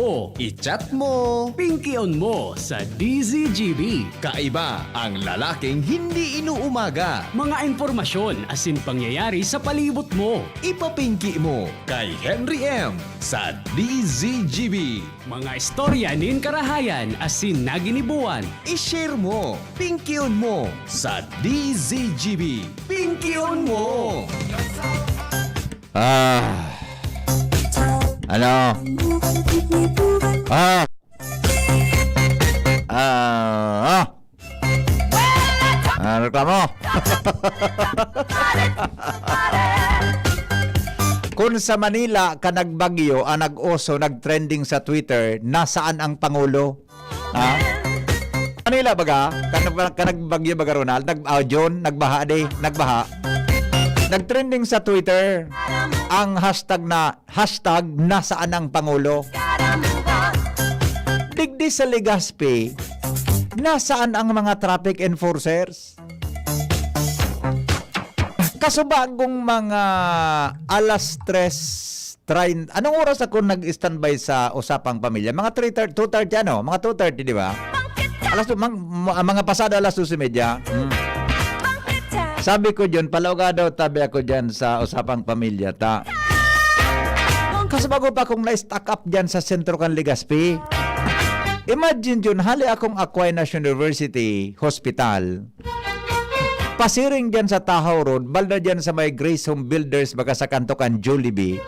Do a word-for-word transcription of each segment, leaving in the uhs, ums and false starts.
O i-chat mo, pingkion mo sa D Z G B. Kaiba ang lalaking hindi inuumaga. Mga impormasyon asin pangyayari sa palibot mo. Ipapingki mo kay Henry M sa D Z G B. Mga istorya nin karahayan asin naginibuan. I-share mo, pingkion mo sa D Z G B. Pingkion mo! Ah. Ano? Ah. Ah. Ah, reklamo. Kun sa Manila ka nagbagyo, ang nag-uso, nag-trending sa Twitter, "Nasaan ang Pangulo?" Ha? Manila baga, kan, kan nagbagyo baga, Ronald, nag, ah, June, nagbaha di, nagbaha. Nag-trending sa Twitter ang hashtag na, hashtag nasaan ang Pangulo. Digdi sa Legazpi, nasaan ang mga traffic enforcers? Kasubagong mga alas tres treinta. Anong oras ako nag-standby sa usapang pamilya? Mga three thirty, two thirty ano? Mga two thirty, di ba? Alas, mang, ma- mga pasado alas dos y media. Hmm. Sabi ko dyan, palauga daw tabi ako dyan sa usapang pamilya, ta. Kasi bago pa akong na-stack up dyan sa sentro kan Legazpi. Imagine yun, hali akong Aquinas University Hospital. Pasiring dyan sa Tahaw Road, balda dyan sa may Grace Home Builders, baga sa kanto kan Jollibee.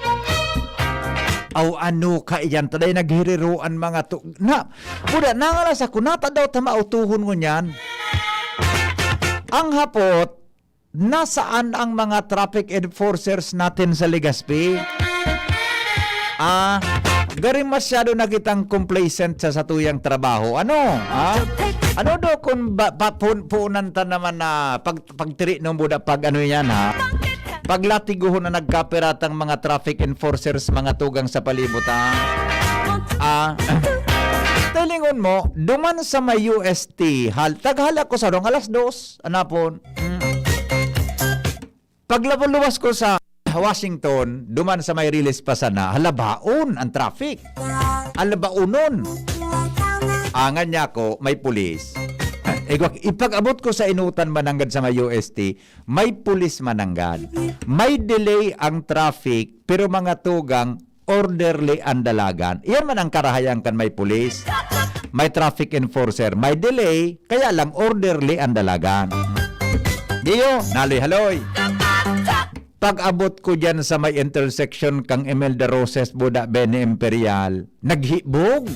Aw, ano ka iyan? Taday naghiriroan mga tu... Na, buda, nangalas ako, nata daw ta mautuhon ngunyan. Ang hapot, nasaan ang mga traffic enforcers natin sa Legazpi? Ah, gari masyado na kitang complacent sa satuyang trabaho. Ano? Ha? Ano do kung ba, pa, pun, puunan ta naman na pag, pagtiri ng buda pag ano yan, ha? Paglatigohon na nagkapiratang mga traffic enforcers, mga tugang sa palibot, ha? Ah, talingon mo, duman sa may U S T, hal, taghali ako sa rong alas dos, anapon. Mm. Paglabuluwas ko sa Washington, duman sa may release pa sana, halabaon ang traffic. Halabaonon. Angan niya ako, may pulis. Igwak, ipag-abot ko sa inutan mananggad sa may U S T, may pulis mananggad. May delay ang traffic, pero mga tugang, orderly ang dalagan. Iyan man ang karahayan kan may pulis. May traffic enforcer, may delay, kaya lang orderly ang dalagan. Diyo, naloy-haloy. Pag-abot ko dyan sa may intersection kang Imelda Roses, Buda, Bene Imperial, naghibog.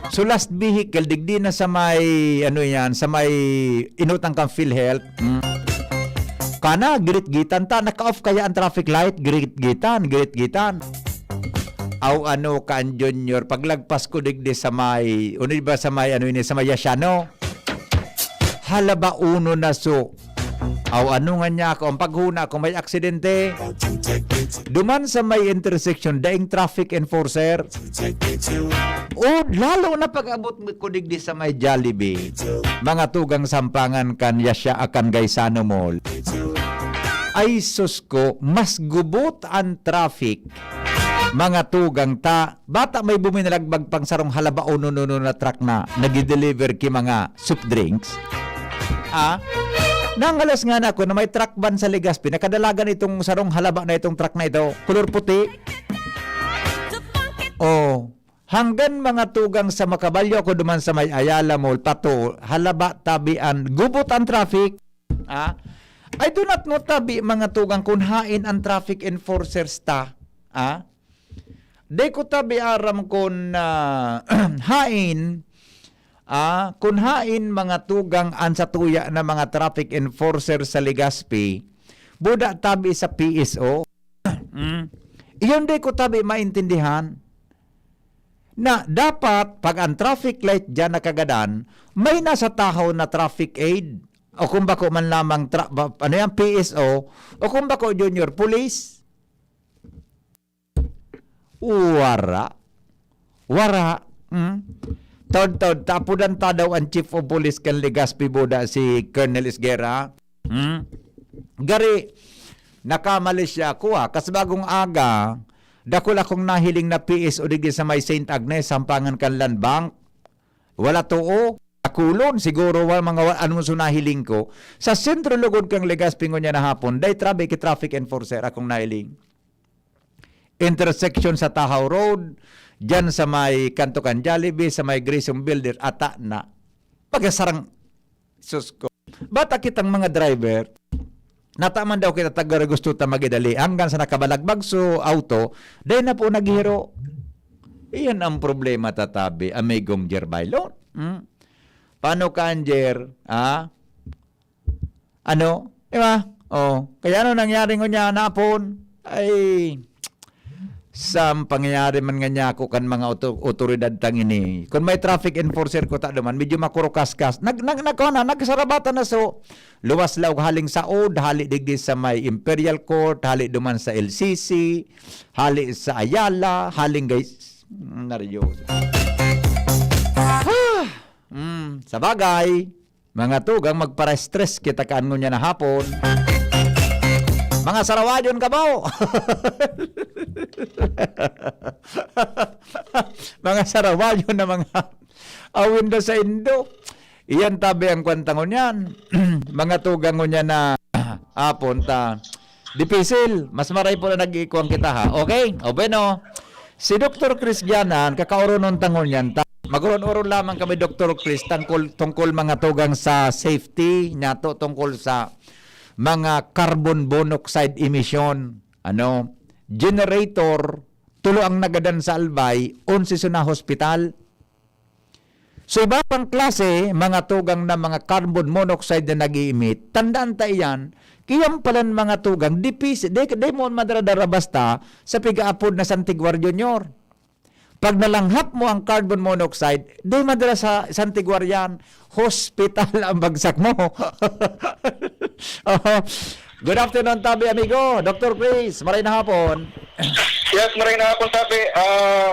So last vehicle, digdi na sa may, ano yan, sa may inutang kang PhilHealth. Hmm. Kana, girit-gitan ta. Naka-off kaya ang traffic light? Girit-gitan, girit-gitan. Aw, ano ka, ang Junior, paglagpas ko digdi sa may, ano ba sa may, ano ini, sa may Yasiano? Halaba uno na so. Aw, ano nga niya ako, ang paghuna ko, may aksidente. Duman sa may intersection, daing traffic enforcer. O, lalo na pag-abot ko digdi sa may Jollibee. Mga tugang sampangan kan Yasya akan Gaisano Mall. Ay sus ko, mas gubot ang traffic. Mga tugang ta, bata may buminalagbag pang sarong halabaon nuno na truck na nagde-deliver ki mga soft drinks. Ah? Nangalas nga na ako na may truck ban sa Legazpi, nakadalagan itong sarong halaba na itong truck na ito, kulor puti. Oh, hanggan mga tugang sa makabalyo ako duman sa may Ayala Mall, pato, halaba tabian, gubot ang traffic. Ah? I do not know tabi mga tugang kung hain ang traffic enforcers ta. Ah? Di ko tabi aram kung ah, hain, ah, kung hain mga tugang an satuya na mga traffic enforcer sa Legazpi, buda tabi sa P S O. Mm. Iyon di ko tabi maintindihan na dapat pag ang traffic light diyan nakagadan, may nasa tahaw na traffic aid o kung bako man lamang tra- ba- ano yan, P S O o kung bako junior police. Wara. Wara. Hmm? Taod-taod, tapudan ta daw ang Chief of Police kan Legazpi Buda, si Colonel Esguerra. Hmm? Gari, nakamali siya. Kuha, kas bagong aga, Dakul akong nahiling na P S O digdi sa may Saint Agnes, sampangan kan Land Bank. Wala too. Dakulon, siguro, wa-, mga wa-, ano sa nahiling ko. Sa sentro lugod kan Legazpi ngunyan na hapon, dai trabe ki traffic enforcer akong nahiling. Intersection sa Tahaw Road, dyan sa may kanto kan Jollibee, sa may Grissom Builder, ata na. Pagasarang, sus ko. Bata kitang mga driver, nataman daw kita taga gusto ta magidali. Hanggang sa nakabalagbag so auto, dahil na po naghiro. Iyan ang problema, tatabi, amigong Jer Bailon. Hmm? Paano ka, Jer? Ah? Ano? Di ba? Oh, kaya ano nangyari ngunyan hapon? Ay, sa pangyayari man nga niya ako kan mga oto-, otoridad tang ini. Kung may traffic enforcer ko ta duman, medyo makurukaskas. Nag-, nag-, nag-, na, nagsarabatan na so, luwas laog haling saod, hali digdi sa may Imperial Court, hali duman sa L C C, hali sa Ayala, haling guys, neryoso. Ah, mm, sa bagay, mga tugang, magpara-stress kita kaan ngunyan na hapon. Mga sarawayon kamo! Mga sarawayon na mga awinda sa indo. Iyan tabi ang kwanta ngunyan. Mga tugang ngunyan na hapon ta. Dipisil, mas maray po na nag-iikuan kita, ha. Okay? O bueno, si Doktor Chris Gianan, kakaoronon ta ngunyan ta. Mag-oron-oron lamang kami, Doktor Chris, tungkol, tungkol mga tugang sa safety niyato, tungkol sa mga carbon monoxide emission. Ano? Generator, tulo ang nagadan sa Albay, onse sa na hospital. So, iba pang klase, mga tugang na mga carbon monoxide na nag-i-emit, tandaan ta iyan, kiyang palan mga tugang, dipis-, di, di mo madara-dara basta sa piga-apod na San Tiguar Junior. Pag nalanghap mo ang carbon monoxide, di madara sa San Tiguar yan, hospital ang bagsak mo. Oho. Good afternoon, tabi amigo. Doktor Chris, maray na hapon. Yes, maray na hapon, tabi. Ah,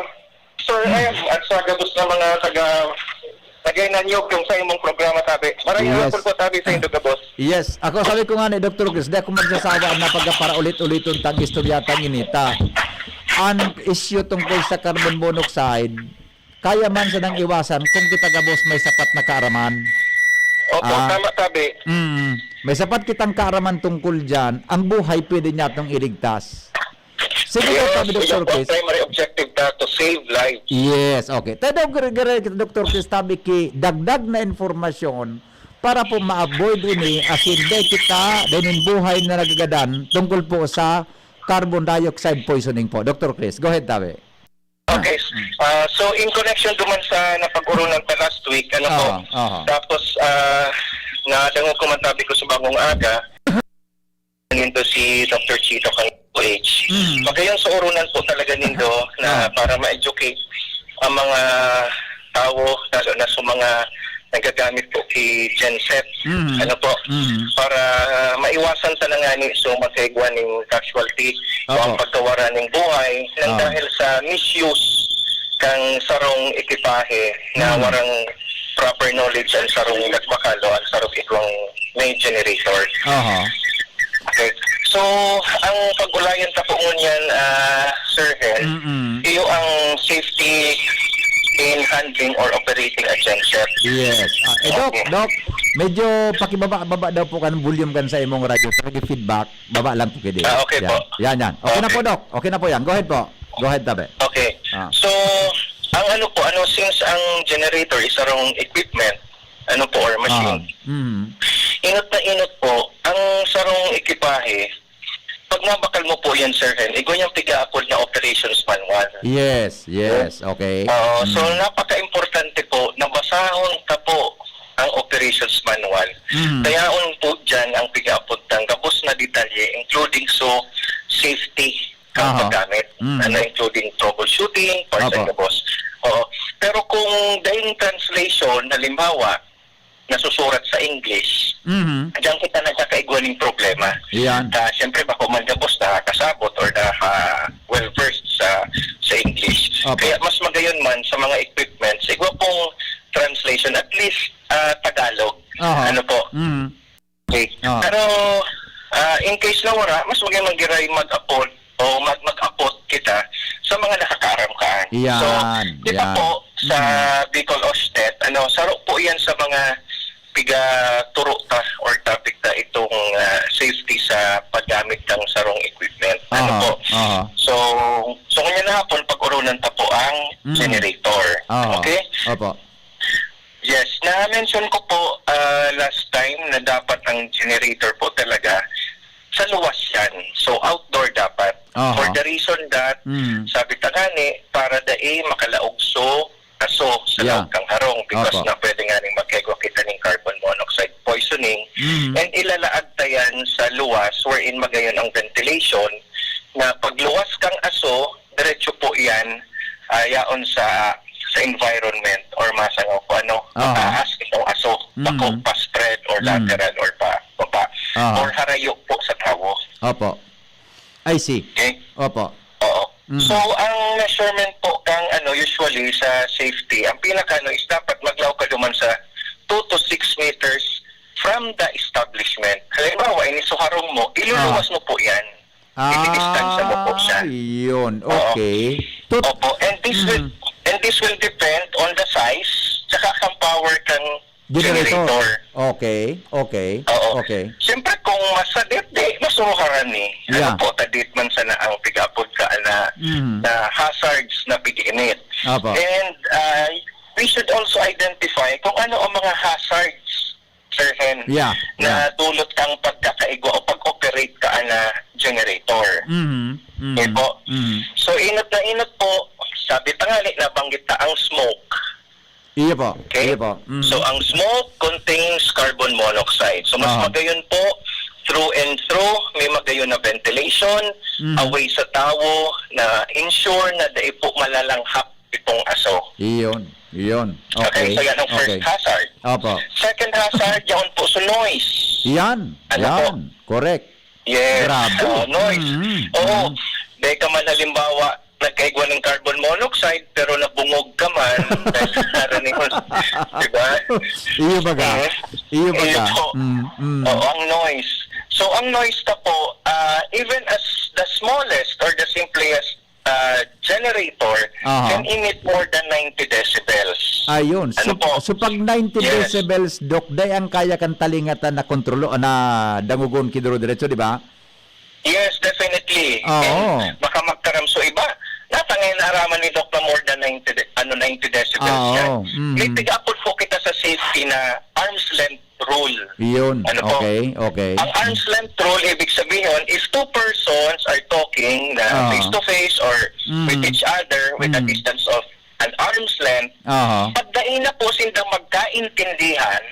Sir M, at sa gabos na mga taga Tagay na nyo yung sa imong programa, tabi. Maray yes. Hapon po, tabi, sa indo gabos. Yes. Ako, sabi ko nga ni Doktor Chris, di ako magsasawa na pagkapara-ulit-uliton tang istorya tang inita. Ang isyu tungkol sa carbon monoxide, kaya man sa nang iwasan kung kita gabos may sapat na kaaraman. Opo, ah, tama, tabi. Mm, may sapat kitang kaaraman tungkol dyan, ang buhay pwede niya itong iligtas. Sige, yes, sabi Doktor Chris. Primary objective na to save lives. Yes, okay. Tayo daw gare-gare, Doktor Chris, tabi ki dagdag na informasyon para po ma-avoid ini, asin dai kita, dai nin buhay na nagagadan tungkol po sa carbon dioxide poisoning po. Doktor Chris, go ahead, tabi. Okay. Ah, so, in connection duman sa napag-urunan pa last week, ano po, ah, ah, tapos ah, nadangog ko man tabi ko sa bagong aga, nindo si Doctor Chito kan H. Mm. Magayon sa urunan po talaga nindo na ah, para ma-educate ang mga tawo, lalo na sa mga nagagamit po si genset. Mm. Ano po? Mm. Para maiwasan ta na ngani so magkaigwa ning casualty o ang pagkawara ning buhay nang ah, dahil sa misuse kang sarong ekipahe na ah, warang proper knowledge ang sarong nagbakal o ang sarong igwang may generator. Aha. Okay. So, ang pag-ulayan ta po ngunyan, ah, Sir Hel, mm-mm, iyo ang safety in handling or operating a genset. Yes. Ah, eh, Doc, okay. Doc, medyo pakibaba-baba daw po kan volume kan sa imong radyo. Pag feedback, baba lang po kidi. Ah, okay yan po. Yan, yan. Okay, okay na po, Doc. Okay na po yan. Go ahead po. Go ahead, tabi. Okay. Ah. So, ang ano po, ano, since ang generator is a wrong equipment, ano po, or machine. Ah. Mm. Inot na inot po, ang sarong ekipahe, pag mabakal mo po yan, Sir Hen, igwa niyang pigaapod na operations manual. Yes, yes, okay. Oo, so napaka-importante po na basahon ta po ang operations manual. Mm. Kaya po dyan ang pigaapod ng gabos na detalye, including so safety ang Aha. paggamit. Mm. Ano, including troubleshooting, parts Apo. and the boss. Oo. Pero kung dahil translation, halimbawa, nasusurat sa English, Mhm. diyan kita nagkakaigwa ng problema. Yan. Ta, siyempre, bako man gabos nakakasabot or naka well-versed sa sa English. Apo. Kaya mas magayon man sa mga equipments, igwa pong translation, at least ah, Tagalog. Aha. Ano po? Mhm. Okay. Ah. Pero ah, in case na wala, mas magay magiray mag-apod o mag mag-apod kita sa mga nakakaaram kaan. So, Yan, di ba yan. po, sa Mm. Bicol Oshtet, ano, saro po yan sa mga piga-turo ta or topic ta itong, ah, safety sa paggamit ng sarong equipment. Ano Aha, po? aha. So, so ngayon na hapon, pag-urunan ta po ang Mm. generator. Aha. Okay? Opo. Yes, na-mention ko po, ah, last time na dapat ang generator po talaga sa luwas yan. So, outdoor dapat. Aha. For the reason that, Mm. sabi ta ngani, para dai makalaog so aso sa Yeah. loob kang harong because Opo. na pwede nga ning magkaigwa kita ning carbon monoxide poisoning. Mm. And ilalaag ta yan sa luwas wherein magayon ang ventilation na pagluwas kang aso, diretso po yan, ah, yaon sa, sa environment or masangaw ko ano, Ah. mataas itong aso, bako Mm. pa-spread or Mm. lateral or pa baba, Aha. or harayo po sa tawo. Opo. I see. Okay? Opo. Oo. Mm. So, ang measurement po kang ano, usually sa safety, ang pinaka ano is dapat maglaog ka duman sa two to six meters from the establishment. Halimbawa, ini so harong mo, iluluwas Ah. mo po yan. Itidistansya mo po siya. Ah, yun. Oo. Okay. Tut- Opo. And this will, Mm. and this will depend on the size, tsaka kang power kang Generator. generator. Okay, okay, Oo. okay. Siyempre, kung masadit, di, masuruharan eh. Ano Yeah. po, tadit man sana ang pigapod ka na, Mm. na hazards na pig-init. Opo. And, ah, we should also identify kung ano ang mga hazards, Sir Hen, Yeah, na yeah. dulot kang pagkakaigwa o pag-operate ka na generator. Mhm, mhm, Okay po. mhm. So, inot na inot po, sabi tangali, nabanggit na ang smoke. Iyo po, Okay? iyo po. Mhm. So, ang smoke contains carbon monoxide. So, mas Aha. magayon po, through and through, may magayon na ventilation, Mhm. away sa tawo, na ensure na dai po malalanghap itong aso. Iyon, iyon. Okay, Okay, so yan ang first okay. hazard. Opo. Second hazard, yaon po sa noise. Yan, Ano po? yan. Correct. Yes, Grabe. oo, noise. Mhm, Oo, mhm. dahil ka man halimbawa, nagkaigwa ng carbon monoxide, pero nabungog ka man, dahil sa narinig mo, di ba? Iyo baga? Mhm. Iyo Iyo baga? po. Mm, mm. Oo, ang noise. So, ang noise ka po, ah, even as the smallest or the simplest, ah, generator Aha. can emit more than ninety decibels. Ayun. Ano So, po? so pag ninety Yes. decibels, Doc, dai ang kaya kan talingatan na kontrolo, na dangogon ki duro-diretso, di ba? Yes, definitely. Oo. And baka magtaram so iba. Natangay na araman ni Doc na more than ninety de-, ano, ninety decibels Oo. yan. Mm. May pig-apod po kita sa safety na arm's length rule. Iyon. Ano po? Okay, okay. Ang arm's length rule, ibig sabihin, if two persons are talking na Ah. face-to-face or Mm. with each other with a Mm. distance of an arm's length, Aha. pag dai na po sindang magkaintindihan,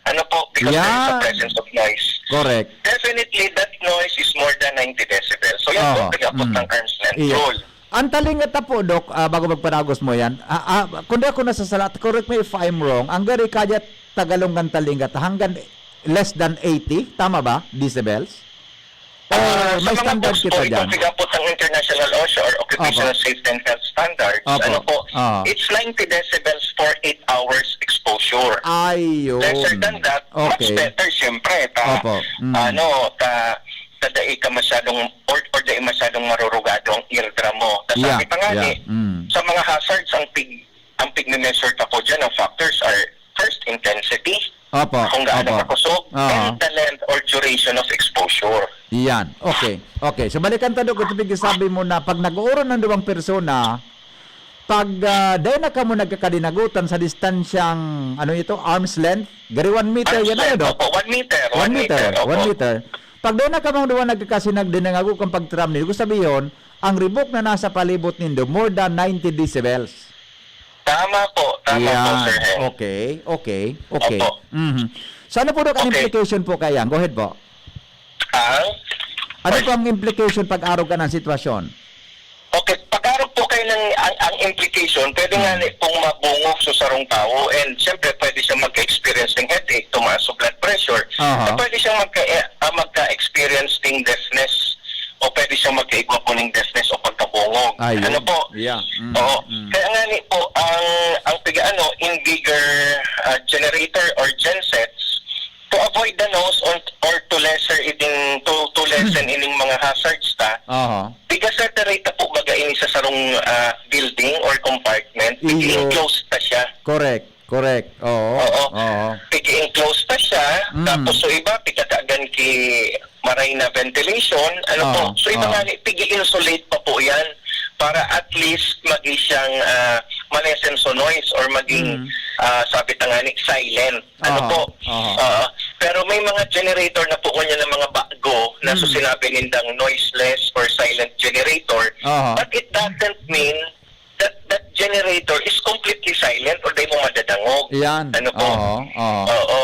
ano po, because there is a Yan. presence of noise, Correct. definitely that noise is more than ninety decibels. So, yan po, Aha. pag-abot Mm. ng arm's length Iya. rule. Ang talingata po, Doc, ah, bago magpanagos mo yan, ah, ah, kung di ako nasasala, correct me if I'm wrong, ang gari kaya tagalong ng talingata hanggang less than eighty, tama ba? Decibels? Or Ah, sa may mga standard books kita po, dyan? Itong pigapot ng International OSHA or Occupational Opo. Safety and Health Standards, Opo. ano po, Ah. it's ninety decibels for eight hours exposure. Ayun. Lesser than that, much Okay. better, siyempre. Ta-, Opo. Mm. ano, ta-, ta-, dai ka masyadong, or, or dai masyadong marurugado ang eardrum mo. Tas Yeah, sabi pa nga yeah. ni, Mm. sa mga hazards, ang pig-, ang pigme-measure ta po dyan, ang factors are first intensity, Opo, kung gaano opo. kakusog, Ah. and the length or duration of exposure. Yan. Okay. Okay. So, balikan ta, Doc, ito pigsasabi mo na pag nag-uurong ang duwang persona, pag, ah, dai na kamo nagkakadinagutan sa distansyang, ano ito, arm's length, gari one meter Arm's yan, ano, length, Doc? opo, one meter, One one meter, meter, opo. one meter. Pag dai na kamong duwa nagkakasinag, dinangago kang pagtaram nindo, sabihin, ang ribok na nasa palibot nindo, more than ninety decibels. Tama po, tama po, Yan. Sir Hen. Okay, okay, okay. Opo. Mhm. So, ano po, Doc, ang Okay. implication po kaya? Go ahead po. Ang? Ano Pardon? po ang implication pag-arog ka ng sitwasyon? Okay, pag-arog po kayo ng, ang, ang implication, pwede nga Hmm. ni pong mabungog sa sarong tao and siyempre pwede siya magka-experience ng headache, tumaas ang blood pressure, Aha. at pwede siyang magka, eh, ah, magka-experience ng deafness o pwede siyang magkaigwa po ng deafness o pagkabungog. Ayun. Ano po? Yeah. Mm, Oo. mm. Kaya nga ni po, ang, ang piga-, ano, in bigger, ah, generator or gensets, to avoid the noise or, or to lesser ining, to, to lessen ining mga hazards ta, Aha. piga-separate ta po baga ini sa itong, ah, building or compartment, Iyo. Pig-enclose pa siya. Correct, correct. Oo, Oo. oo. Pig-enclose pa siya, Mm. tapos so iba, pigkakagan ki maray na ventilation, ano po. Oo, So iba oo. nga ni, pig-insulate pa po yan para at least maging siyang, ah, malesen so noise or maging, Mm. ah, sabi ta nga ni, silent. Ano Aha, po? aha. Oo. Pero may mga generator na po ngunyan ng mga bago na so Mm. sinabi nindang noiseless or silent generator. Aha. But it doesn't mean that that generator is completely silent or dai mo madadangog. Yan. Ano po? Aha, aha. Oo.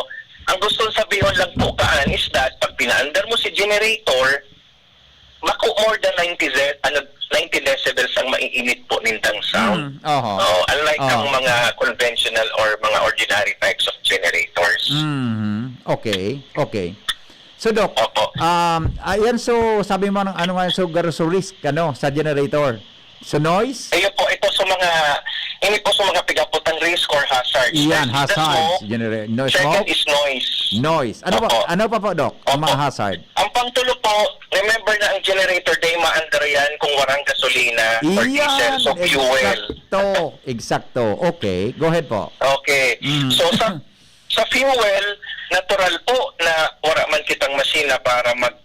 Ang gusto sabihon lang po kaan is that pag pinaandar mo si generator, mako more than ninety ze-, ano, ninety decibels ang maiinit po nindang sound. Mm, aha. Oo, unlike Aha. ang mga conventional or mga ordinary types of generators. Mhm. Okay, okay. So, Doc, Opo. um, ayan, so, sabi mo, ng ano nga, so, gar-, so risk, ano, sa generator? So, noise? Ayun po, ito sa mga, ini po sa mga pigaputang risk or hazards. Iyan, First is the hazards. smoke, Genera-, no second smoke? is noise. Noise. Ano pa, Opo. ano pa po, Doc, ang Opo. mga hazard? Ang pangtulo po, remember na ang generator, dai maandar yan kung warang gasolina or Iyan, diesel, so fuel. eksakto, eksakto. Okay, go ahead po. Okay. Mm. So, sa, sa fuel, natural po na wala man kitang masina para mag,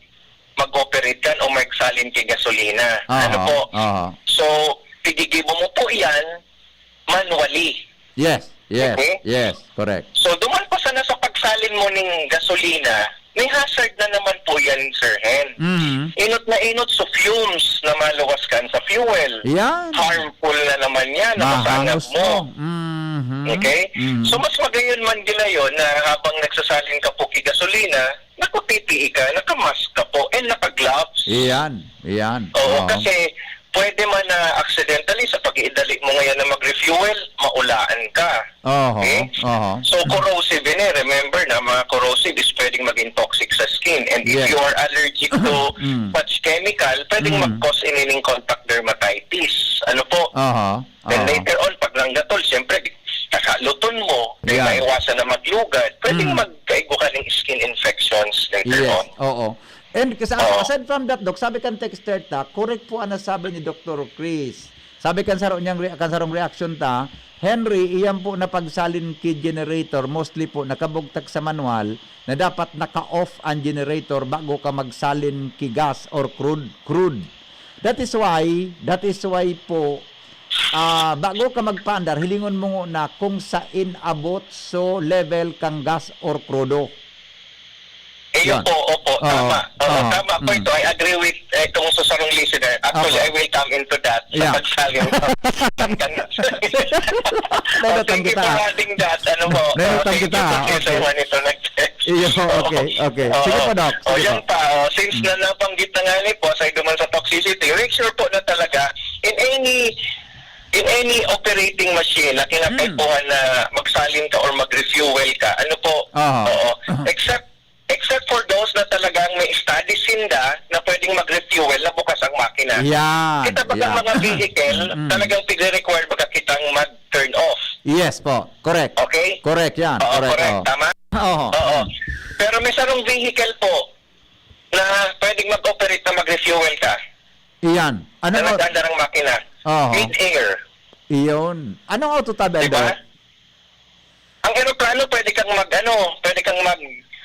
mag-operate yan o magsalin ki gasolina. Aha, Ano po? aha. So, pigigibo mo po yan manually. Yes, yes, Okay? yes, correct. So, duman pa sana sa pagsalin mo ning gasolina, may hazard na naman po yan, Sir Hen. Mhm. Inot na inot, so fumes na maluwas kan sa fuel. Yan. Harmful na naman yan, na masangag Mahangos mo. mo. Mhm. Okay? Mhm. So, mas magayon man ginayon na habang nagsasalin ka po ki gasolina, naka-P P E ka, naka-mask ka po, and naka-gloves. Iyan, iyan. Oo, Oo. kasi pwede man na accidentally sa pag-iidali mo ngayon na mag-refuel, maulaan ka. Oho, Okay? oho. So, corrosive yun eh. Remember na mga corrosive is pwedeng maging toxic sa skin. And if Yes. you are allergic to Mm. such chemical, pwedeng Mm. mag-cause inining contact dermatitis. Ano po? Oho, Then oho. later on, pag nanggatol, siyempre, di, kakaluton mo. Then Yeah. maiwasan na maglugad. Pwedeng Mm. magkaigo ka ng skin infections later Yes, on. oo. And kasi Oo. aside from that, Doc, sabi kan texter ta, correct po ang nasabi ni Doktor Chris. Sabi kan saro niyang re-, kan sarong reaction ta, "Henry, iyan po na pagsalin ki generator, mostly po nakabugtak sa manual na dapat naka-off ang generator bago ka magsalin ki gas or crude, crude. That is why, that is why po, ah, bago ka magpaandar, hilingon mo ngona kung sain abot so level kang gas or krudo." Iyo Yan. po, opo, Oo. tama. Oo, Oo. tama po Mm. ito. I agree with, eh, itong sa sarong listener. Actually, Opo. I will come into that sa Yeah. pagsaling. Nainutang Oh, thank you kita. for adding that. Ano po? Nainutang Oh, thank kita. you po, Sir Okay. Juanito, nag-text. Iyo, Oo. okay, okay. Oo. Sige po, Doc. Oh, Sige yan po. pa. Oh, since Mm. na nabanggit na nga ni po, sa duman sa toxicity, make sure po na talaga in any, in any operating machine na kinakaipuhan Mm. na magsalin ka or mag-refuel ka, ano po? Aha. Oo. Aha. Except, except for those na talagang may studies sinda na pwedeng mag-refuel na bukas ang makina. Yan, Kita ba ang yan. mga vehicle, Mm. talagang pigre-require baga kitang mag-turn off? Yes po, correct. Okay? Correct yan, Oo, correct, correct. oo. Tama? Oo. Oo. Pero may sarong vehicle po na pwedeng mag-operate na mag-refuel ka. Iyan. Ano Na nga nagdadala ang makina. Oo. Mid-air. Iyon. Anong auto tabi, Di ba? Doc? Ang eroplano, pwede kang mag, ano, pwede kang mag,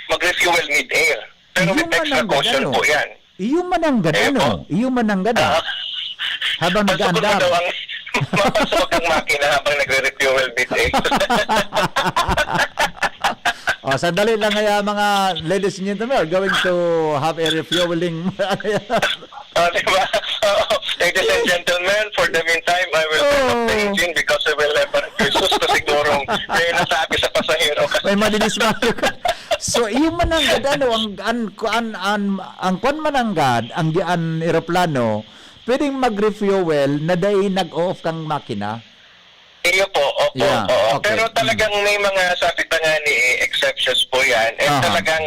mag-refuel mid-air. Pero Iyo with man extra ang caution gagano. po yan. Iyo man ang Ayun gagano. po. Iyo man ang gada. Ah. Habang Pasok mo nag-aandar. daw ang, mapasok ang makina habang nagre-refuel mid-air. Oh, sandali lang, kaya mga ladies and gentlemen, are going to have a refueling. Oh, di ba? Oo. Ladies and gentlemen, for the meantime, I will turn off the Oh. engine because we will have a Jesus na sigurong may nasabi sa pasahero. May madinismayo ka. So, iyo man ang gad, ano, ang, ang, ang, ang, ang kwan man ang gad, ang, ang eroplano, pwedeng mag-refuel na dai nag-o-off kang makina. Iyo po, opo, Yeah, oo. okay. Pero talagang Mm. may mga, sabi pa nga ni, eh, exceptions po yan. And Aha. talagang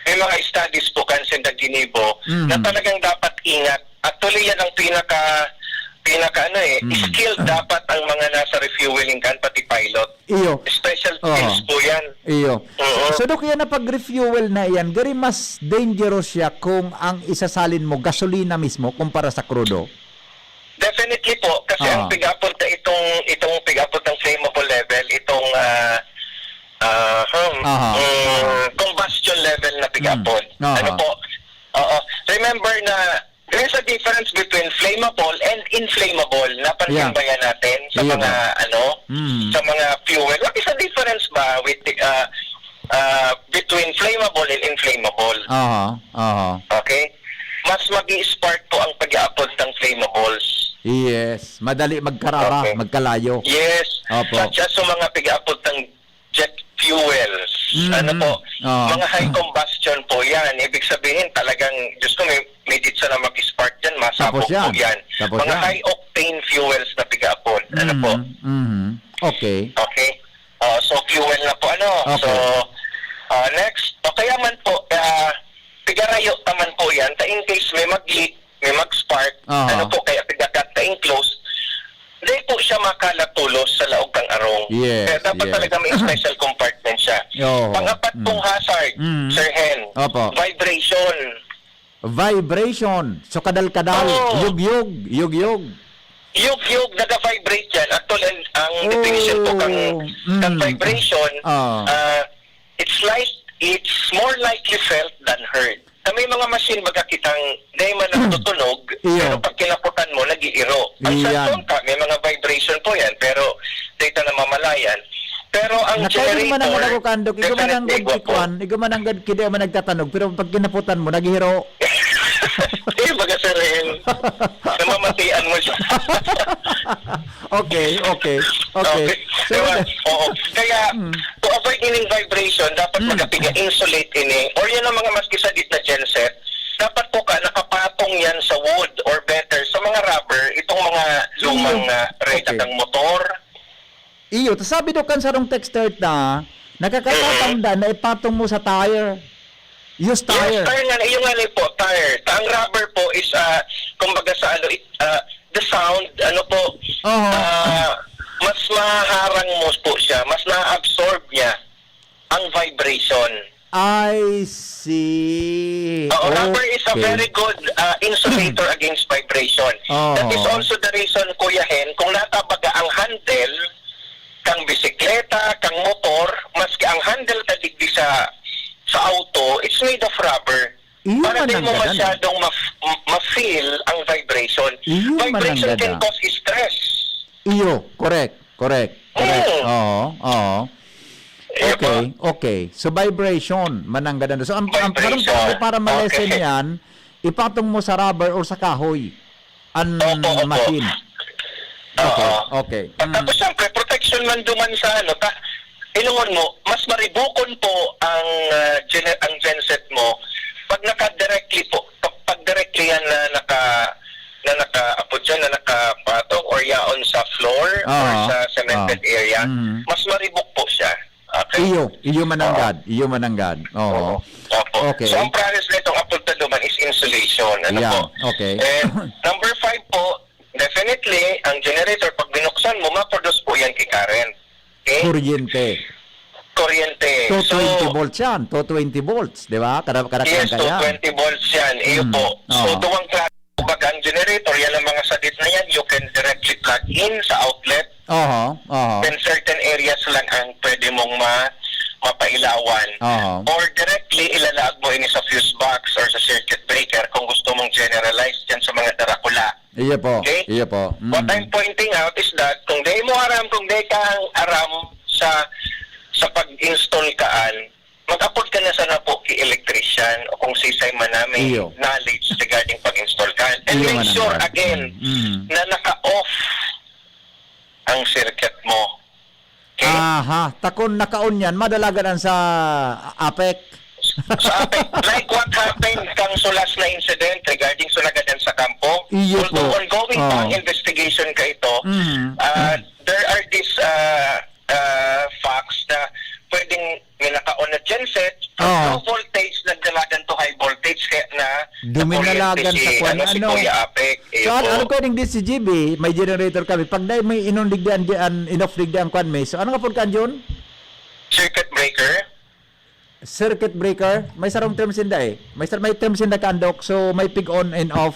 may mga studies po kan sinda ginibo na Mhm. talagang dapat ingat. Actually, yan ang pinaka, pinaka ano eh, Mm. skilled dapat ang mga nasa refueling kan, pati pilot. Iyo. Special Oo. skills po yan. Iyo. Oo. So, Doc, yan na pag-refuel na yan, gari mas dangerous siya kung ang isasalin mo, gasolina mismo, kumpara sa krudo? Definitely po, Sir, Ah. pig-apod na itong, itong pig-apod ng flammable level, itong, ah, ah, hmm, Aha. mm, combustion level na pig-apod. Hmm. Aha. Ano po? Oo. Remember na there is a difference between flammable and inflammable. Napansin Yeah. ba yan natin sa Iya mga, ba? ano, Mm. sa mga fuel? What is the difference ba with the, ah, ah, between flammable and inflammable? Aha, aha. Okay? Mas mag-i-spark po ang pag-aapod ng flammables. Yes. Madali magkarara, Okay. magkalayo. Yes. Opo. Such as sa mga pag-aapod ng jet fuels. Mhm. Ano po? Oo. Mga high combustion po yan. Ibig sabihin, talagang, Diyos ko, may, may ditsa na mag-spark dyan, masabog Tapos po yan. yan. Tapos Mga yan. high octane fuels na pag-aapod. Ano po? Mhm. Mhm. Okay. Okay? Ah, so, fuel na po, ano? Okay. So, ah, next. O kaya man po, ah, pigarayo naman po yan. Ta in case may mag-leak, may mag-spark, Aha. ano po, kaya pigakat na enclosed, hindi po siya makalatulos sa laog ng arong. Yes, Kaya dapat yes. talaga may special compartment siya. Oo. Pangapat pong Mm. hazard, Mm. Sir Hen, Opo. vibration. Vibration. So, kadal-kadal. Oo. Yug-yug. Yug-yug. Yug-yug, naga-vibrate yan. Actually, ang, ang definition po kang, Oh, mm. kang vibration, Ah. ah, it's like, it's more likely felt than heard. Sa may mga machine, baga kitang, dahil man ang tutunog, Iyo. pero pag kinaputan mo, nag-iiro. Ang Iyan. cellphone ka, may mga vibration po yan, pero data na mamalayan. Pero ang Nakain man ang generator, nagkukandok, igo man ang definitely gad gwapo. kikuan, igo man ang gad kidi man nagtatanog, pero pag kinaputan mo, naghihiro. Eh, baga, Sir Ren, namamatian mo siya. Okay, okay, okay. Okay. So, Diba? Oo. Kaya, Mm. to avoid ining vibration, dapat Mm. magapiga insulate ini. Or yan ang mga maski sa gitna genset, dapat po ka nakapatong yan sa wood or better sa mga rubber, itong mga lumang, Iyo. ah, reda Okay. kang motor. Iyo, ta sabi do kan sarong texter ta, nakakatatanda Mm. na ipatong mo sa tire. Use Yes, tire. tire nga, iyo nga ni po, tire. Ta ang rubber po is, ah, kumbaga sa ano, it, ah, the sound, ano po, Oho. ah, mas maharang mo po siya, mas na-absorb niya ang vibration. I see. Oo, rubber is a Okay. very good, ah, insulator against vibration. Oho. That is also the reason, Kuya Hen, kung natabaga ang handle kang bisikleta, kang motor, maski ang handle ta digdi sa, sa auto, it's made of rubber. Iyo Para man di ang mo gadan, eh. masyadong ma-, ma-feel ang vibration. Iyo man ang Vibration can gadan. cause stress. Iyo, correct, correct, correct. Oo. Oo, oo. Iyo Okay, po. okay. So, vibration, mananggadan. So, ang, ang, Vibration. parang para, para ma-lessen Okay. yan, ipatong mo sa rubber or sa kahoy. An Opo, opo. machine. Okay, Oo. okay. At Mm. tapos, siyempre, protection man duman sa ano, ta, inungon mo, mas maribukon po ang, ah, gene-, ang genset mo pag naka-directly po, pag, pag directly yan na naka-, na naka-, apo dyan, na nakapatong or yaon sa floor or Oo. sa cemented Oo. area, Mm. mas maribok po siya. Okay? Iyo, iyo mananggad, Oo. iyo mananggad. Oo. Oo. Opo. Okay. So, ang process nitong apuntado man is insulation. Ano Yeah, po? okay. And number five po, definitely, ang generator, pag binuksan mo, ma-produce po yan kay current. Okay? Kuryente. Kuryente. So, two twenty volts yan. Two twenty volts, di ba? Kada, kada, yes, kada yan. two twenty volts yan. Iyo Mm. po. So, Oo. duwang klase. Kumbaga, ang generator, yan ang mga sadit na yan, you can directly plug in sa outlet. Oho, oho. Then certain areas lang ang pwede mong ma-, mapailawan. Oho. Or directly, ilalaag mo ini sa fuse box or sa circuit breaker kung gusto mong generalize dyan sa mga darakula. Iyo po, Okay? iyo po. What Mm. I'm pointing out is that kung di mo aram, kung di ka ang aram sa, sa pag-install kaan, mag-apod ka na sana po ki electrician o kung sisay man na may Iyo. knowledge regarding pag-install ka. And Iyo make man ang sure, lahat. again, Mm. na naka-off ang circuit mo. Okay? Aha, takon naka-on yan, madalagan an sa APEC. Sa APEC, like what happened kang sa last na incident regarding sa nagadan sa kampo, Iyo although po. ongoing pa ang Oo. investigation ka ito, Mm. ah, there are these, ah, ah, facts na pwedeng may naka-on na genset, from Oo. low voltage, nagdalagan to high voltage, kaya na Duminalagan nakuryente sa si, kwan, ano, si ano? Kuya Apek. Iyo So, ano, po. ano pwedeng di si G B, may generator kami. Pag dahil may inundig di an, di an, inoff dig di ang kwan, may. So, ano nga po kan Jun? Circuit breaker? Circuit breaker? May sarong term sinda eh. May sar-, may term sinda kaandok. So, may pig on and off.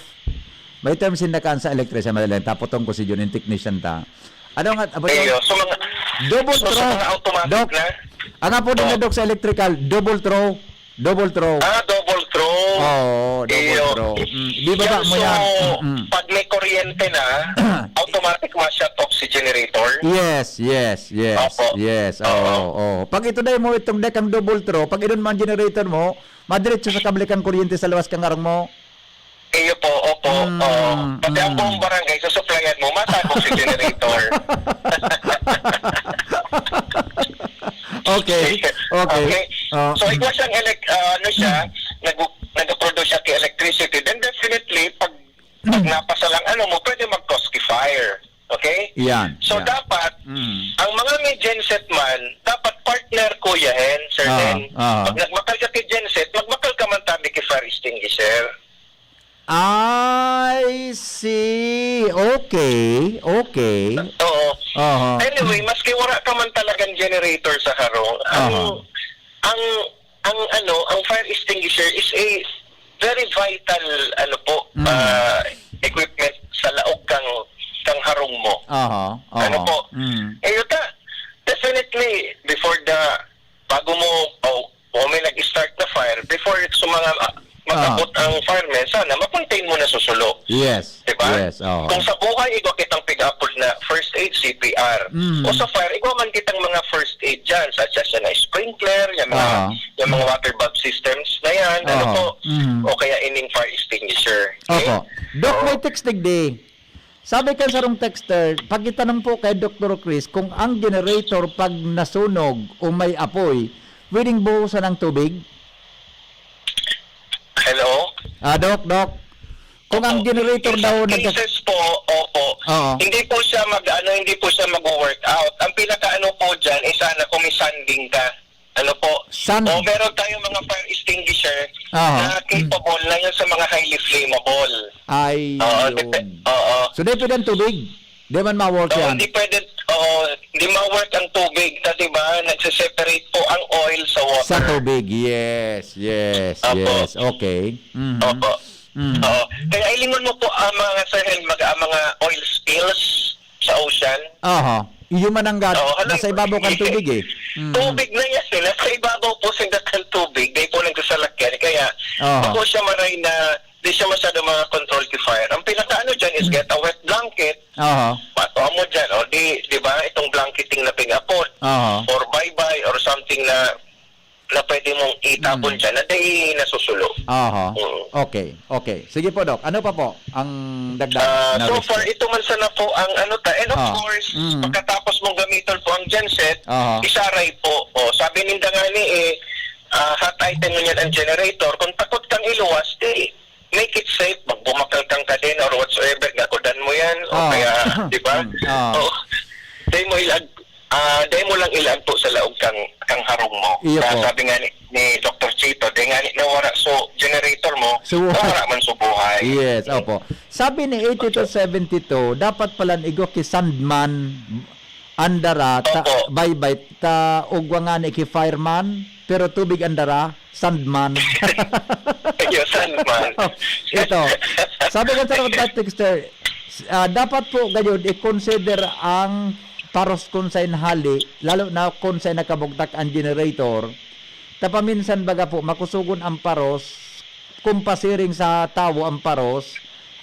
May term sinda kan sa electrician, madali lang, tapos tong ko si Jun, yung technician ta. Ano nga, abo, Iyo, so mga, double so, so throw. Mga automatic Doc, na? Ang apo din na, Doc, sa electrical, double throw. Double throw. Ah, double throw. Oo, double Iyo. Throw. Mm. Di ba ba mo so, yan? Mm-mm. Pag may kuryente na, automatic ma-shut off si generator? Yes, yes, yes. Opo. Yes, oo, oo. Pag ito dahil mo itong deck ang double throw, pag idon mo ang generator mo, madiretso sa kable kang kuryente sa lawas kang arong mo. Iyo po, opo. Mm, oo. Pati ang mm. Buong barangay, susuplayan mo, masabog si generator. Okay. Okay. Okay. Uh, so, ikaw siyang elect, uh, ano siya, nag nag-produce siya kay electricity, then definitely, pag, pag napasa lang ano mo, pwede mag-cause fire. Okay? Yan. So, yan. Dapat, mm. Ang mga may genset man, dapat partner, Kuya Hen, Sir ah, Hen. Ah. Pag nagmakal ka kay genset, magmakal ka man tabi kay fire extinguisher. I see. Okay. Okay. Oo. Uh-huh. Anyway, maski wala ka man talagang generator sa harong, ang, uh-huh. ang ang ano, ang fire extinguisher is a very vital ano po, mm. uh, equipment sa laog kang kang harong mo. Aha, aha. Ano po? Mm. Eh, yuta, definitely, before the, bago mo, oh, o may nag-start na fire, before sa mga uh, mag-abot ah. Ang firemen, sana ma-contain mo na susulo. Yes. Diba? Yes, oh. Kung sa buhay, igwa kitang pig-apod na first aid, C P R. Mm. O sa fire, igwa man kitang mga first aid dyan, such as na sprinkler, yung mga, uh-huh. Yung mga water valve systems na yan, uh-huh. Ano po, mm. O kaya ining fire extinguisher. Okay? Opo. Doc, may text digdi. Sabi kan sarong texter, pakitanong po kay Doktor Chris kung ang generator pag nasunog o may apoy, pwedeng buhusan ng tubig? Hello? Ah, Doc, Doc. Kung ang generator daw nag- cases po, opo. Oo. Hindi po siya mag ano, hindi po siya mag-work out. Ang pinakaano po diyan is sana kung may sanding ka. Ano po? Sand- O meron tayong mga fire extinguisher Aha. Na capable na yun sa mga highly flammable. Ay, Oo, yun. Dep- oo. So, di pwede ang tubig? Di man ma-work So, yan? Hindi pwede, oo, hindi ma-work ang tubig. Kasi diba, nagse-separate po ang oil sa water. Sa tubig, yes, yes, Opo. Yes. Okay. Mm-hmm. Opo. Mm. Oo. Kaya ilingon mo po ang mga sahel, mag, ang mga oil spills sa ocean. Aha. Iyo man ang gad, Oo, nasa ibabaw kan tubig eh. Mm. Tubig na yan eh. Nasa ibabaw po sila kan tubig. Di po nagsasalakyan. Kaya Aha. Bako siya maray na di siya masyado mga control ki fire. Ang pinakaano dyan is get a wet blanket. Aha. Pato mo dyan. O di, di ba? Itong blanketing na pig-apod. Aha. Or bye-bye or something na na pwede mong itapon dyan na dai nasusulo. Aha. Mm. Okay, okay. Sige po, Doc. Ano pa po ang dagdag Ah, na so risk? Far, ito man sana po ang ano ta. And of Ah. Course, Mm. Pagkatapos mong gamiton po ang genset, Aha. Isaray po. O, sabi ninda nga ni eh, ah, hot item ngunyan ang generator. Kung takot kang iluwas, di, make it safe. Magbumakal kang kadena or whatsoever, gakudan mo yan. O Ah. Kaya, di ba? Mm. Ah. O, di mo ilag Ah, dai mo lang ilag po sa laog kang kang harong mo. Iyo po. Sabi nga ni, ni Doktor Chito, dai nga ni nawara so generator mo, so, nawara man so buhay. Yes, opo. Sabi ni eighty-two seventy-two, dapat pala igwa ki sandman andara ta, opo. Baybay ta ugwa nga ni ki fireman, pero tubig andara. Sandman. Yung sandman. Ito. Sabi ka sa mga texter, uh, dapat po gayud i-consider ang paros kun sa inhali, lalo na kun sa nakabugtak ang generator. Tapaminsan baga po, makusugon ang paros, kung pasiring sa tawo ang paros,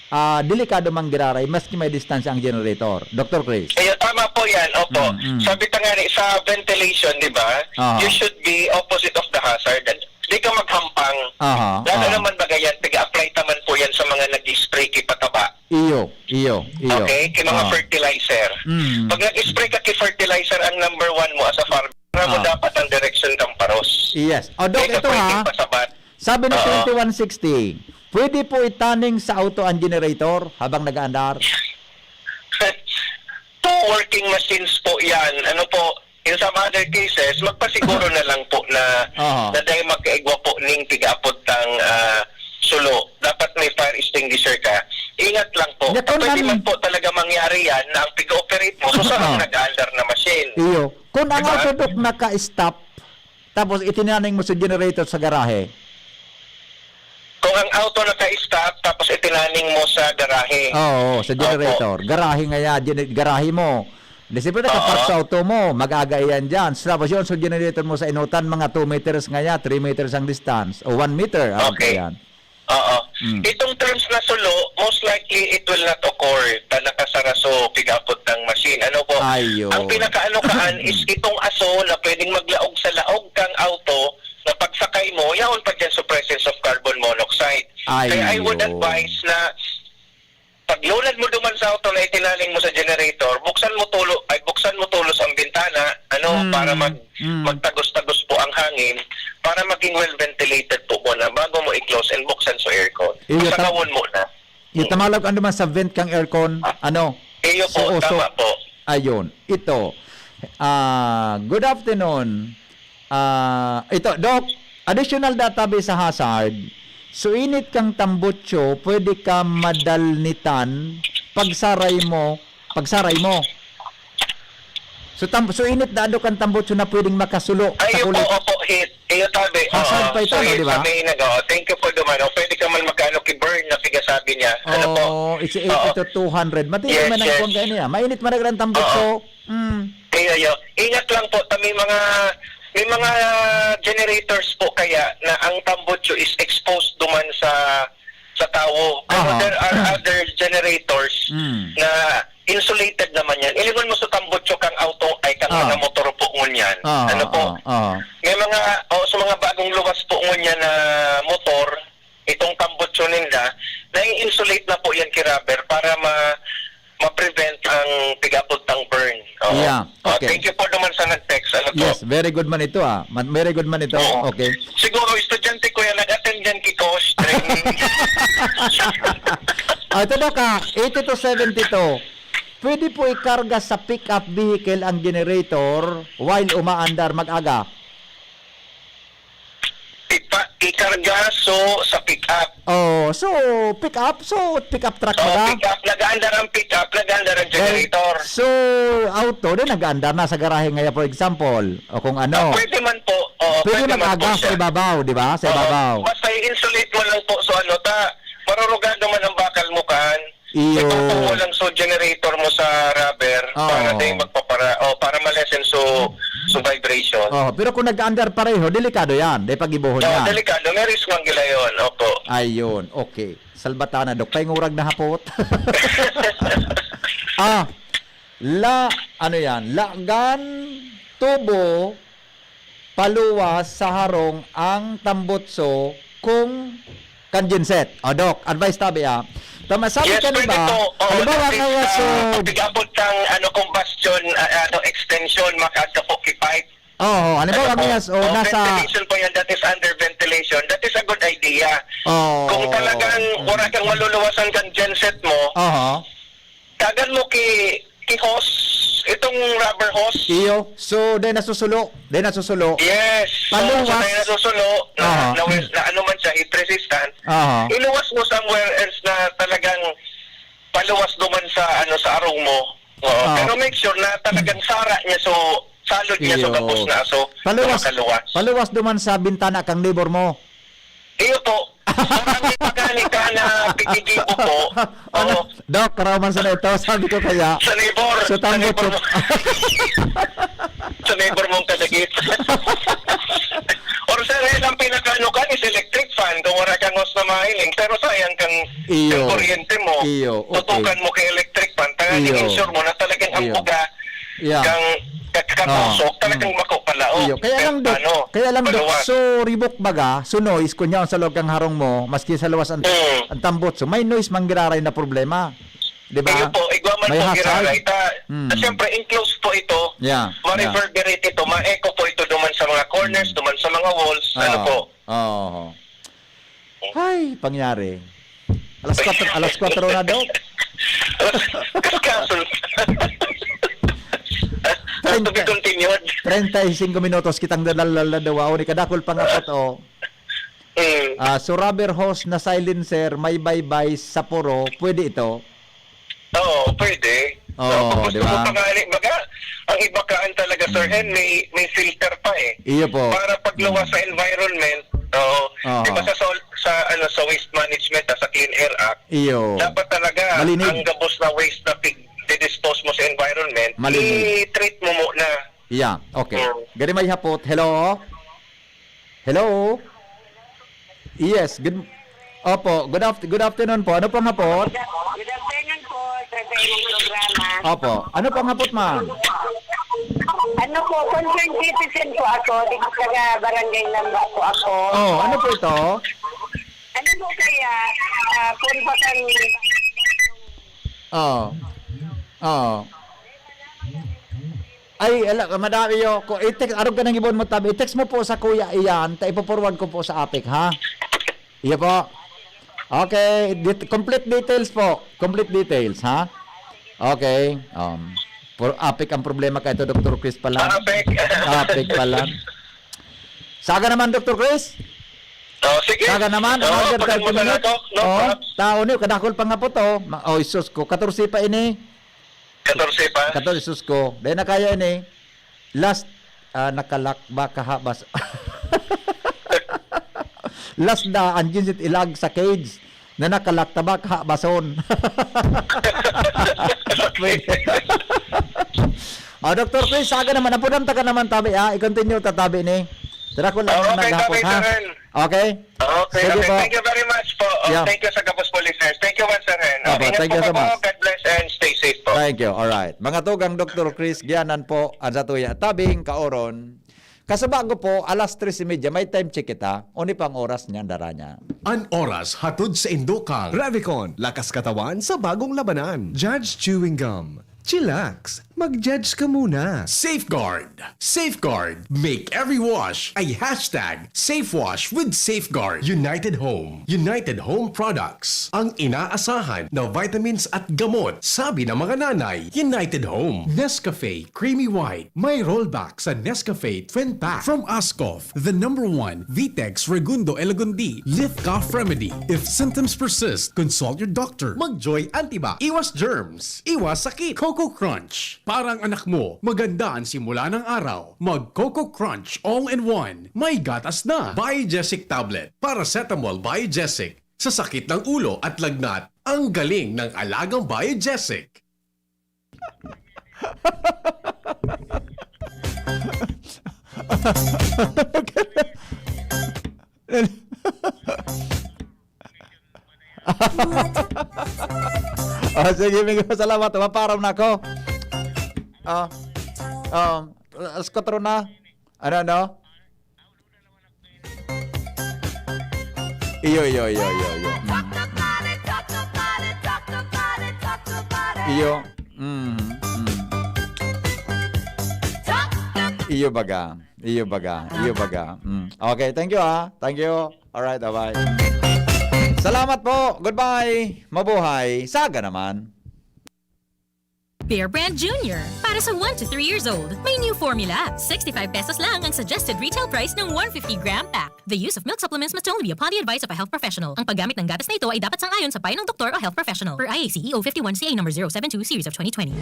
ah, delikado man giraray maski may distansya ang generator. Doktor Chris. Ayun, tama po yan. Opo. Mm, mm. Sabi ta nga ni, sa ventilation, di ba? Aha. You should be opposite of the hazard. Di ka maghampang. Aha, Lalo aha. Naman baga yan, pig-apply taman po yan sa mga nag-spray ki pataba. Iyo, iyo, iyo. Okay? Ki mga Aha. Fertilizer. Mm. Pag nag-spray ka ki fertilizer, ang number one mo as a farmer, mo Ah. Dapat ang direksyon kang paros. Yes. O, Doc, Kaysa ito pwedeng ha. Pasabat. Sabi ng Oo. Twenty-one sixty, pwede po itaning sa auto ang generator habang nag-aandar? Two working machines po yan. Ano po, in some other cases, magpasiguro na lang po na, Aha. Na dahil magkaigwa po ning pig-apod tang ah, sulo. Dapat may fire extinguisher ka. Ingat lang po. Ya, kung Pwede ano- man po talaga mangyari yan na ang pig-operate mo, so sa Oo. Nag-aandar na machine. Iyo. Kung ang Diba? Auto, Doc, naka-stop, tapos itinaning mo sa generator sa garahe. Kung ang auto naka-stop, tapos itinaning mo sa garahe. Oo, sa Opo. generator. Garahe nga yan, gene-, garahe mo. Di siyempre, nakapark Oo. sa auto mo, mag-aga yan dyan. Tapos yun, so generator mo sa inutan, mga two meters nga yan, three meters ang distance, o one meter, ah, Okay. yan. Oo. Mm. Itong terms na sulo, most likely it will not occur ta nakasara so pig-apot ng machine. Ano po? Ayun. Ang pinakaano kaan is itong aso na pwedeng maglaog sa laog kang auto na pagsakay mo, yaon pa dyan sa presence of carbon monoxide. Kaya I would Ayun. advise na paglunad mo duman sa auto na itinaling mo sa generator, buksan mo tulo-, ay, buksan mo tulos ang bintana, ano, Mm. para mag-, Mm. magtagos-tagos po ang hangin para maging well ventilated po muna bago mo i-close and buksan sa aircon. Iyo, ta-, Sakawon muna. iyo, Mm. tamalag ano man sa vent kang aircon, ano? Iyo po, So, so, tama po. ayun, ito. Ah, good afternoon. Ah, ito, Doc, additional data based sa hazard. So, init kang tambutso, pwede ka madalnitan pagsaray mo, pagsaray mo. So, tam-, so init dado kang tambutso na pwedeng makasulo sa Ayun po, kulit. opo, hit. Iyo tabi. Hazard Oo, pa ito, so, no, hit di ba? sa may nag-, oo. Thank you po, Dumano. Pwede ka man magkano ki burn na pigasabi niya. Ano po? Oo, it's eighty Oo. to two hundred. Matindi Yes, man ang yes. kuwan kayo niya. Mainit man ang tambutso. Oo. Mm. Iyo, iyo. Ingat lang po, ta may mga, may mga generators po kaya na ang tambutso is exposed duman sa, sa tawo. Pero Aha. there are other generators Mm. na insulated naman yan. Ilingon mo sa tambutso kang auto, ay kang Ah. mga motor po ngunyan. Ah, Ano po? ah, ah. May mga, oh, sa mga bagong luwas po ngunyan na motor, itong tambutso ninda, nai-insulate na po yan ki rubber para ma-, ma-prevent ang pig-apot ng burn. Oo. Yeah, Oh, okay. thank you po naman sa nag-text. Ano po? Yes, very good man ito, ah. Ma-, very good man ito. Oo. Okay. Siguro, estudyante ko yan, nag-attend yan ki Coach training. Ah, ito, Doc, ah, eighty to seventy-two. Pwede po ikarga sa pick-up vehicle ang generator while umaandar mag-aga? Ipa-, ikarga, so, sa pick-up. Oh, so, pick-up, so, pick-up truck Oh, baga? pick-up. Nag-aandar ang pick-up, nag-aandar ang Well, generator. so, auto din, nag-aandar na sa garahe ngayon, for example, o kung ano. Ah, pwede man po. Oo, Pwede pwede man mag-aga po sa siya. ibabaw, di ba? Sa Oo. ibabaw. Basta i-insulate mo lang po, so, ano, ta, marurugado man ang bakal mo, kan. Iyo. Ipapong mo lang so generator mo sa rubber para Oo. din magpapara-, o para ma-lessen so, so vibration. Oo, pero kung nag-under pareho, delikado yan. Dahil pag-ibuhon Oo, yan. delikado. May risk man gila yun. Opo. Ayun, okay. Salbatana, Dok. Paingurag na hapot. Ah, la, ano yan? Lagan, tubo, paluwas sa harong ang tambutso kung kan genset. O, Doc, advice tabi, ah. Tama, sabi Yes, ka, di pwede ba? po. Oo, Halimbawa, that is, kaya so ah, pag-abot ng, ano, combustion, ah, ano, extension, makadto po ki pipe. Oo, halimbawa, Ano po? kaya so, Oh, nasa ventilation po yan, that is under ventilation. That is a good idea. Oo. Kung talagang Mm. wala kang maluluwasan kan genset mo, Aha. Tagan mo ki, ki hose, itong rubber hose. Iyo. So, dahil nasusulo. Dahil nasusulo. Yes. So, Paluwas. so, dahil nasusulo, na, Aha. na, na ano man siya, heat resistant, Aha. iluwas mo somewhere else na talagang paluwas duman sa, ano, sa arong mo. Oo. Ah. Pero make sure na talagang sara niya, so, salod niya, so, Iyo. gabos na, so, Paluwas, makaluwas. paluwas duman sa bintana kang neighbor mo. Iyo po. Ang ipagani ka na pigigibo po. Ano? Oo. Doc, karaman sa na ito. Sabi ko kaya. Sa neighbor. Sa Sa tambot neighbor ko. mo. Sa neighbor mong kadagit. Or sir, eh, ang pinakaano ka is electric fan. Kung wala kang hose na mahiling, pero sayang kang, Iyo. kang kuryente mo. Iyo, okay. Tutukan mo kay electric fan. Tanganing Iyo. ensure mo na talagang ang Iyo. buga Yeah. kang kat-, katusok, Ah, talagang mm. mako pala, oh. Iyo. Kaya Pero lang, Doc, ano, kaya lang, Doc, maluwas. so ribok baga, so noise, kunya sa loob kang harong mo, maski sa luwas ang, Mm. ang tambot, so may noise manggiraray na problema. Di ba? Iyo po, igwa man May po hazard. giraray. Ta-, Mm. ta-, siyempre, enclosed po ito. Yeah, yeah. Ma-reverberate ito, ma-echo po ito duman sa mga corners, Mm. duman sa mga walls, ano Oo. po. Oo. Ay, pangyari. Alas kwatro, alas kwatro na daw. Kaskaso. To be Treinta, continued. treinta y cinco minutos kitang dadaldal na daw. Ako ni kadakol pang apat, oh. Mm. Ah, so rubber hose na silencer, may baybay sa puro, pwede ito? Oo, pwede. Oo, Oo, kung gusto di ba? mo pa nga, baga, ang iba kaan talaga, Sir Mm. Hen, may, may filter pa eh. Iyo po. Para pagluwas Mm. sa environment, oo. Oo. Di ba sa sol-, sa sa, ano, sa waste management, ah, sa Clean Air Act, Iyo. dapat talaga Malinig. ang gabos na waste na pig-, didispose mo sa environment, Malinig. i-treat mo muna. Yeah, okay. Mm. Gani may hapot. Hello? Hello? Yes, good, opo, good aft-, good afternoon po. Ano pong hapot? Good af-, good afternoon po, sir, sa inyong programa. Opo. Ano pong hapot, ma'am? Ano po, concerned citizen po ako, dito taga Barangay Lamba po ako. Oh, ano po ito? Ano po kaya, ah, kung bakan- Oh. Oh. Ay, ala, madami yo. Ko, i-text, arog ka nang ibon mo, tabi. I-text mo po sa kuya iyan, ta ipo-forward ko po sa apik, ha? Iyo po. Okay, det-, complete details po. Complete details, ha? Okay. Um, for apik ang problema kay ito, Doktor Chris pala. Apik. Apik pala. Saga naman, Doktor Chris. Oh, sige. Saga naman, Oo, another pagkan mo thirty sana minutes. to, no, Oh, Paps? Tao ni, kadakol pa nga po to. Ma-, oh, sus ko, katorse pa ini. Katorse pa? Katorse, sus ko. Dahil na kaya ini. Last, ah, nakalak ba kahabas? Last na, ang ginsit ilag sa cage na nakalak ta ba kahabason? Pwede. Oh, Doktor Chris, saga naman, napudam ta ka naman, tabi, ah. I-continue ta, tabi ni. Tara ko lang Oh, na okay, nagahapon, tabi, ha? sir. Okay? Okay, Sige okay. po. Thank you very much po. Oh, Yeah. thank you sa Gabos po listeners. Thank you once again. Oh, Opo, ingat thank po you so kayo. much. God bless and stay safe po. Thank you. Alright. Mga tugang, Doktor Chris Gianan po, ang sa tuya. Tabing kaoron. Kasubago po, alas tres y media, may time check kita. Uni pang oras niyan, dara niya. An oras hatod sa indukang Revicon, lakas katawan sa bagong labanan. Judge Chewing Gum. Chillax, mag-judge ka muna. Safeguard. Safeguard. Make every wash a hashtag safe wash with Safeguard. United Home. United Home Products. Ang inaasahan na vitamins at gamot, sabi ng mga nanay. United Home. Nescafe Creamy White. May rollback sa Nescafe Twin Pack. From Ascof, the number one Vitex Segundo Elagundi Lip Cough Remedy. If symptoms persist, consult your doctor. Mag-Joy Antibac. Iwas germs. Iwas sakit. Coco Crunch. Parang anak mo, maganda ang simula ng araw. Mag Coco Crunch All-in-One. May gatas na. Biogesic Tablet. Paracetamol Biogesic. Sa sakit ng ulo at lagnat, ang galing ng alagang Biogesic. Oh, sige, Migo, salamat. Maparam na ako. Ah, um, alas kwatro na. Ano, ano? Iyo, iyo, iyo, iyo, iyo. Mm, mm. Iyo. Mm, mm. Iyo baga. Iyo baga. Iyo baga. Mm. Okay, thank you, ha. Thank you. Alright, bye-bye. Salamat po. Goodbye. Mabuhay. Saga naman. Bear Brand Junior. Para sa one to three years old, may new formula. Sixty-five pesos lang ang suggested retail price ng one fifty gram pack. The use of milk supplements must only be upon the advice of a health professional. Ang paggamit ng gatas na ito ay dapat sang-ayon sa payo ng doktor o health professional. Per I A C E O fifty-one C A number zero seven two series of twenty twenty.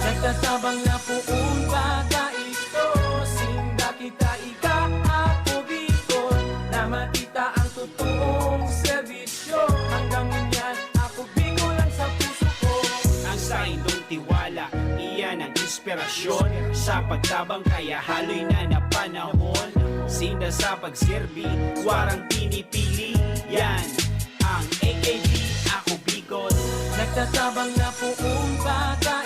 Nagtatabang na poon bata ito, sinda kita ika, ako Bicol, na makita ang totoong serbisyo. Hanggang ngunyan, ako Bicol lang sa puso ko. Ang saindong tiwala, iyan ang inspirasyon. Sa pagtabang kaya haloy na na panahon. Sinda sa pagserbi, warang pinipili. Yan ang A K B, ako Bicol. Nagtatabang na poon bata